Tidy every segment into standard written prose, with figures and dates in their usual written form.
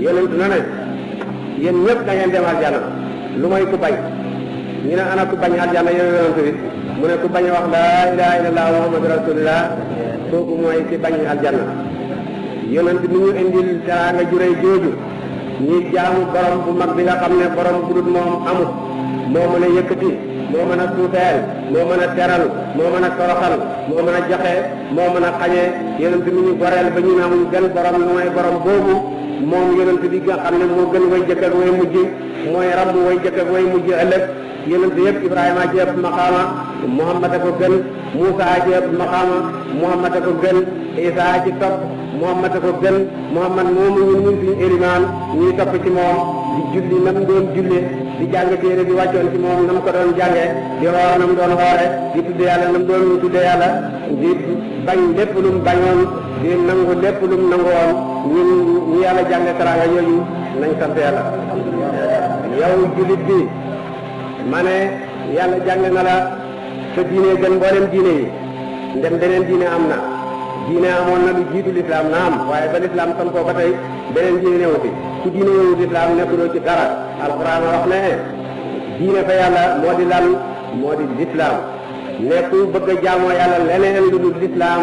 yonent na ne yéen ñëpp da ngeen dem aljanna lu may ku bañ ñu ne ana ku bañ aljanna yow yonent bi mu ne ku bañ wax laa ilaha illallah muhammadu rasulullah kooku mooy ki bañ aljanna yonent mi ñu indil teraanga ju rëy jooju ñi jaamu borom bu mag bi nga xam ne borom bu dul moom amut moo mën a yëkkati moo mën a suufeel moo mën a teral moo mën a toroxal moo mën a joxe moo mën a xañe yonent mi ñu goreel ba ñu ne amuñ gën borom lu mooy borom boobu moom yonent bi nga xam ne moo gën way jëkk ak way mujj mooy rabb way jëkk ak way mujj ëllëg yonent yëpp Ibrahima ci ëpp maqaama Muhammad a ko gën Muusa ci ëpp maqaama Muhammad a ko gën Isa ci topp Muhammad a ko gën Muhammad moomu ñun suñu élimaan ñuy topp ci moom di julli nam doon julle di jàng téere bi wàccoon ci moom nam ko doon jànge di xoor nam doon xoore di tudde yàlla nam doon tudde yàlla di bañ lépp lu mu bañoon di nangu lépp lu mu nangu woon ñun ñu yàlla jànge teraanga yooyu nañ sant yàlla yow jullit bi ma ne yàlla jàng na la sa diine gën mboolem diine yi ndem beneen diine am na diine amoon na lu jiitu lislaam na am waaye ba lislaam sam koo ba tey beneen diine newu fi ku diine yowu lislaam nekkuloo ci dara alxuraan wax ne diine fa yàlla moo di lan moo di lislaam nekku bëgg a jaamoo yàlla leneen lu dul lislaam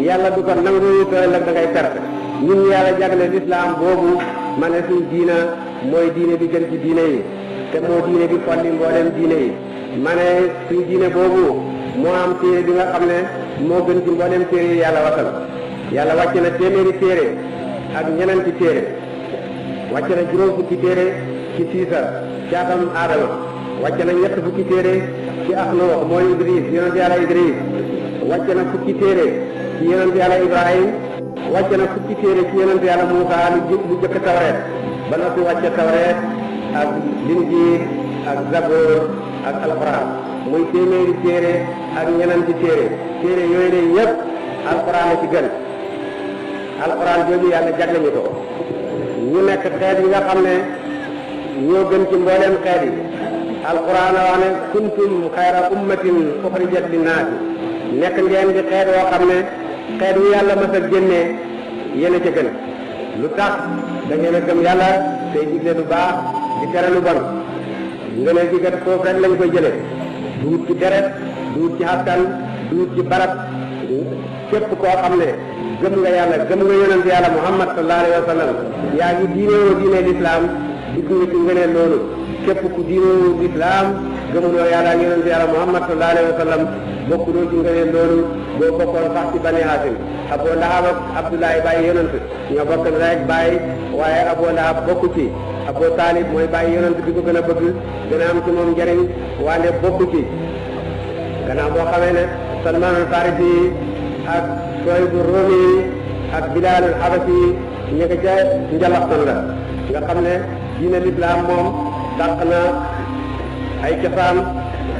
yàlla du ko nangu te ëllëg da ngay perte ñun yàlla jagle lislaam boobu ma ne suñ diina mooy diine bi gën ci diine yi te moo diine bi folli mboolem diine yi ma ne suñ diine boobu moo am téere bi nga xam ne moo gën ci mboolem téere yi yàlla wasal yàlla wàcce na téeméeri téere ak ñenenti téere wàcce na juróom fukki téere ci siisa ci atam aadama wàcce na ñett fukki téere ci Axnuux mooy Idris yonent yàlla Idris wàcce na fukki téere ci yonent yàlla Ibrahim wàcce na fukki téere ci yonent yàlla Muusa lu jëkk tawreet ba noppi wàcce tawreet ak linjiil ak zaboor ak alxuraan muy téeméeri téere ak ñenenti téere téere yooyu de yëpp alxuraan la ci gën alxuraan jooju yàlla jagle ñu ko ñu nekk xeet yi nga xam ne ñoo gën ci mbooleem xeet yi alxuraan a wax ne kuntum xayra ummatin uxrijat linnaasi nekk ngeen di xeet woo xam ne xeet wu yàlla mas a génnee yéen a ca gën lu tax da ngeen a gëm yàlla tey digle lu baax di tere lu bon nga ne digat foofu rek lañ koy jëlee duut ci deret duut ci askan duut ci barab képp koo xam ne gëm nga yàlla gëm nga yonent yàlla Muhammad sallallahu alayhi wa sallam yaa ngi diinewoo diine lislaam dugg nga ci ngëneel loolu képp ku diinewoo lislaam gëmuloo yàlla ak yonent yàlla Muhammad sallallahu alayhi wa sallam bokkuloo ci ngëneel loolu boo bokkoon sax ci Bani Haasim Abu Lahab ak Abdoulaye bàyyi yonent ñoo bokk rek bàyyi waaye Abu Lahab bokku ci Abu Talib mooy bàyyi yonent bi ko gën a bëgg gën a am ci moom njëriñ wante bokku ci gannaaw boo xamee ne Salman al Farisi ak Suhayb Rumi ak Bilal al Habasi ñu ngi ca njalaxtan la nga xam ne diine lislaam moom dàq na ay cosaan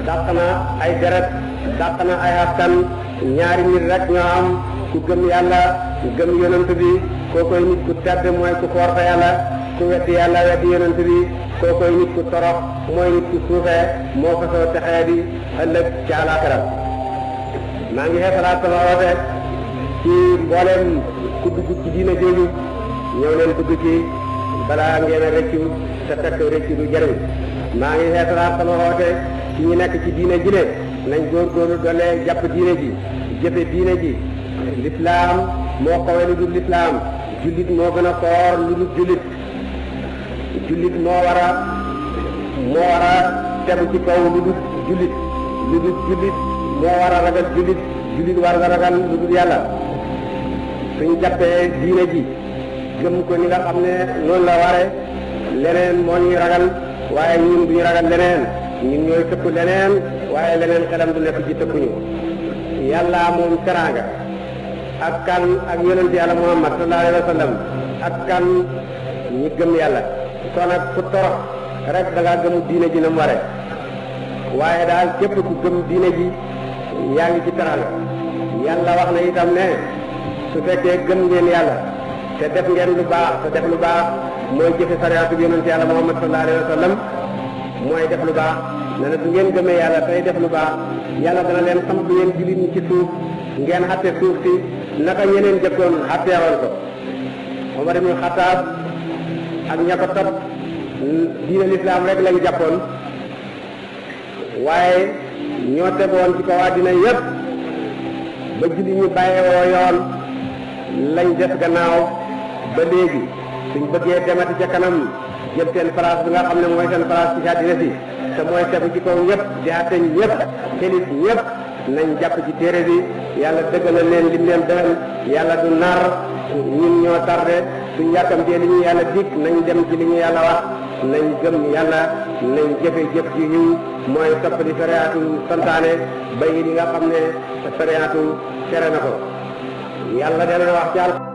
dàq na ay deret dàq na ay askan ñaari nit rek ñoo am ku gëm yàlla gëm yonent bi kookoy nit ku tedd mooy ku foor fa yàlla ku weddi yàlla weddi yonent bi kookoy nit ku torox mooy nit ku suufee moo fa soo texee di ëllëg ci àllaaxira maa ngi xeesalaat sama woote ci mbooleem ku dugg ci diina jooju ñëw leen dugg ci balaa ngeen a rëccu te fekk rëccu du jëriñ maa ngi xeesalaat sama woote ci ñu nekk ci diina ji ne nañ góorgóorlu doole jàpp diina ji jëfe diina ji lislaam moo xawee lu dul lislaam jullit moo gën a foor lu dul jullit jullit moo war a tegu ci kaw lu dul jullit moo war a ragal jullit war nga ragal lu dul yàlla suñ jàppee diine ji gëm ko ni nga xam ne noonu la ware leneen moo ñuy ragal waaye ñun duñu ragal leneen ñun ñooy tëkku leneen waaye leneen xelam du nekk ci tëkkuñu yàlla moom teraanga ak kan ak yonent yàlla Muhammad sallallahu alayhi wa sallam ak kan ñi gëm yàlla kon nag ku torox rek da ngaa gëmu diine ji na mu ware waaye daal képp ku gëm diine ji yaa ngi ci teraanga yàlla wax na itam ne su fekkee gëm ngeen yàlla te def ngeen lu baax te def lu baax mooy jëfe sariatu bi yonent yàlla Muhammad sallallahu alayhi wa sallam mooy def lu baax ne na du ngeen gëmee yàlla tey def lu baax yàlla dana leen samp yéen jullit ñi ci suuf ngeen xatte suuf si naka ñeneen jëkkoon xatteewoon ko Omar ibn Khattab ak ña ko topp diine lislaam rek lañ jàppoon waaye ñoo tegoon ci kaw àddina yépp ba julli ñu bàyyeewoo yoon lañ def gannaaw ba léegi suñ bëggee demati ca kanam jël seen place bi nga xam ne mooy seen place ci àddina si te mooy tegu ci kaw ñëpp di àtte ñëpp xelit ñëpp nañ jàpp ci téere bi yàlla dëggal leen lim leen dëgal yàlla du nar ñun ñoo tardé suñ yàkkamtee li ñu yàlla dig nañ dem ci li ñu yàlla wax nañ gëm yàlla nañ jëfe jëf ji yiw mooy topp di sariyaatu santaane bay li nga xam ne sariyaatu tere na ko yàlla dana wax ci